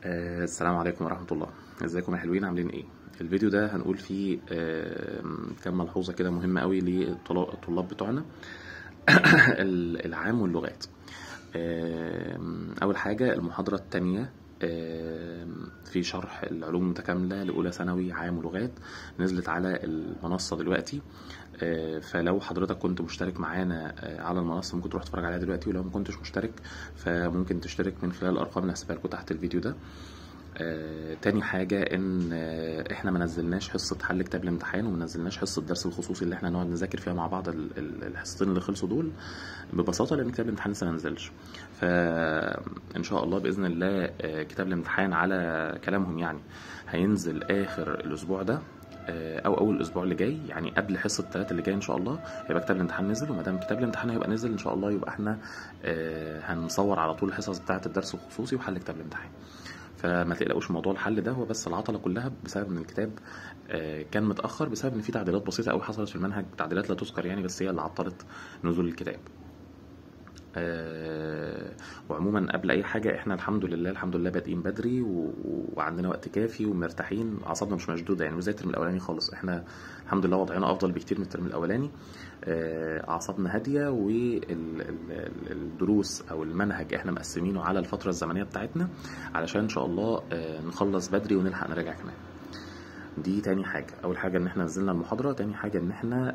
السلام عليكم ورحمة الله. ازيكم يا حلوين، عاملين ايه؟ الفيديو ده هنقول فيه كام ملحوظة كده مهمة قوي للطلاب بتوعنا العام واللغات. اول حاجة المحاضرة التانية في شرح العلوم المتكاملة لأولى ثانوي عام ولغات نزلت على المنصة دلوقتي. فلو حضرتك كنت مشترك معانا على المنصة ممكن تروح تتفرج عليها دلوقتي، ولو ما كنتش مشترك فممكن تشترك من خلال الأرقام اللي هسيبها لكم تحت الفيديو ده. تاني حاجة ان احنا ما نزلناش حصة حل كتاب الامتحان، وما نزلناش حصة الدرس الخصوصي اللي احنا نقعد نذاكر فيها مع بعض الحصتين اللي خلصوا دول، ببساطة لان كتاب الامتحان لسه ما نزلش. فان شاء الله بإذن الله كتاب الامتحان على كلامهم يعني هينزل اخر الاسبوع ده او اول الاسبوع اللي جاي، يعني قبل حصة الثلاث اللي جاي ان شاء الله هيبقى كتاب الامتحان نزل. وما دام كتاب الامتحان هيبقى نزل ان شاء الله يبقى احنا هنصور على طول الحصص بتاعة الدرس الخصوصي وحل كتاب الامتحان. فما تقلقوش موضوع الحل ده، هو بس العطلة كلها بسبب ان الكتاب كان متاخر، بسبب ان في تعديلات بسيطة قوي حصلت في المنهج، تعديلات لا تذكر يعني، بس هي اللي عطلت نزول الكتاب. وعموما قبل اي حاجة احنا الحمد لله الحمد لله بادئين بدري وعندنا وقت كافي ومرتاحين، اعصابنا مش مشدودة يعني، مش زي الترم الاولاني خالص. احنا الحمد لله وضعنا افضل بكتير من الترم الاولاني، اعصابنا هادية، والدروس او المنهج احنا مقسمينه على الفترة الزمنية بتاعتنا علشان ان شاء الله نخلص بدري ونلحق نراجع كمان. دي تاني حاجة. أول حاجة إن إحنا نزلنا المحاضرة، تاني حاجة إن إحنا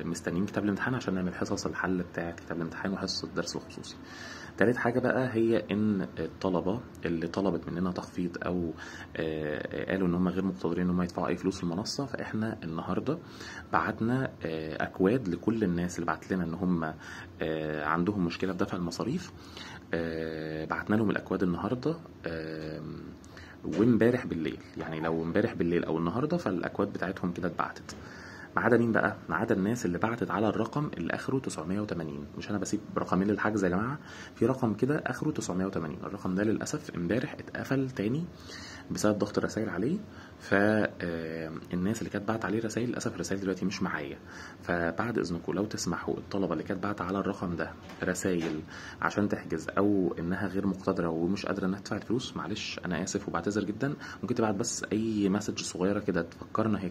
مستنيين كتاب الامتحان عشان نعمل حصص الحل بتاع كتاب الامتحان وحصة الدرس الخصوصي. تالت حاجة بقى هي إن الطلبة اللي طلبت مننا تخفيض أو قالوا إن هم غير مقتدرين إن هم يدفعوا أي فلوس في المنصة، فإحنا النهاردة بعتنا أكواد لكل الناس اللي بعت لنا إن هم عندهم مشكلة في دفع المصاريف. بعتنا لهم الأكواد النهاردة وامبارح بالليل، يعني لو امبارح بالليل او النهارده فالاكواد بتاعتهم كده اتبعتت. ما عدا مين بقى؟ ما عدا الناس اللي بعتت على الرقم اللي اخره 980. مش انا بسيب رقمين للحجز يا جماعة، في رقم كده اخره 980، الرقم ده للاسف امبارح اتقفل تاني بسبب ضغط الرسائل عليه. فالناس اللي كانت بعت عليه رسائل للاسف الرسائل دلوقتي مش معايا، فبعد اذنكم لو تسمحوا الطلبة اللي كانت بعت على الرقم ده رسائل عشان تحجز او انها غير مقتدره ومش قادرة انها تدفع الفلوس، معلش انا اسف وبعتذر جدا، ممكن تبعت بس اي message صغيرة كده تفكرنا هي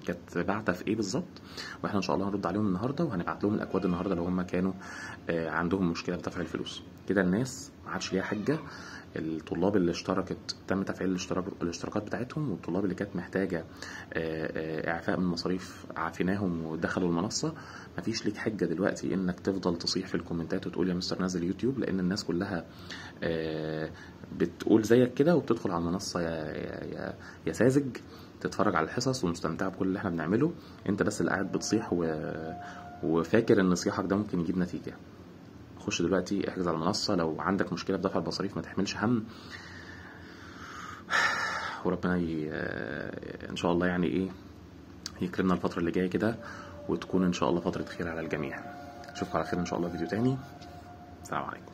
كانت باعته في ايه بالظبط، واحنا ان شاء الله هنرد عليهم النهارده وهنبعت لهم الاكواد النهارده لو هم كانوا عندهم مشكلة في دفع الفلوس. كده الناس ما عادش ليها حجه. الطلاب اللي اشتركت تم تفعيل الاشتراكات بتاعتهم، والطلاب اللي كانت محتاجه اعفاء من المصاريف عافيناهم ودخلوا المنصة. مفيش ليك حجه دلوقتي انك تفضل تصيح في الكومنتات وتقول يا مستر نزل يوتيوب، لان الناس كلها بتقول زيك كده وبتدخل على المنصة يا يا يا ساذج تتفرج على الحصص ومستمتعه بكل اللي احنا بنعمله، انت بس اللي قاعد بتصيح وفاكر ان صياحك ده ممكن يجيب نتيجة. خش دلوقتي احجز على المنصة، لو عندك مشكلة في دفع المصاريف ما تحملش هم، وربنا ان شاء الله يعني ايه يكرمنا الفترة اللي جاية كده، وتكون ان شاء الله فترة خير على الجميع. اشوفكم على خير ان شاء الله في فيديو تاني. السلام عليكم.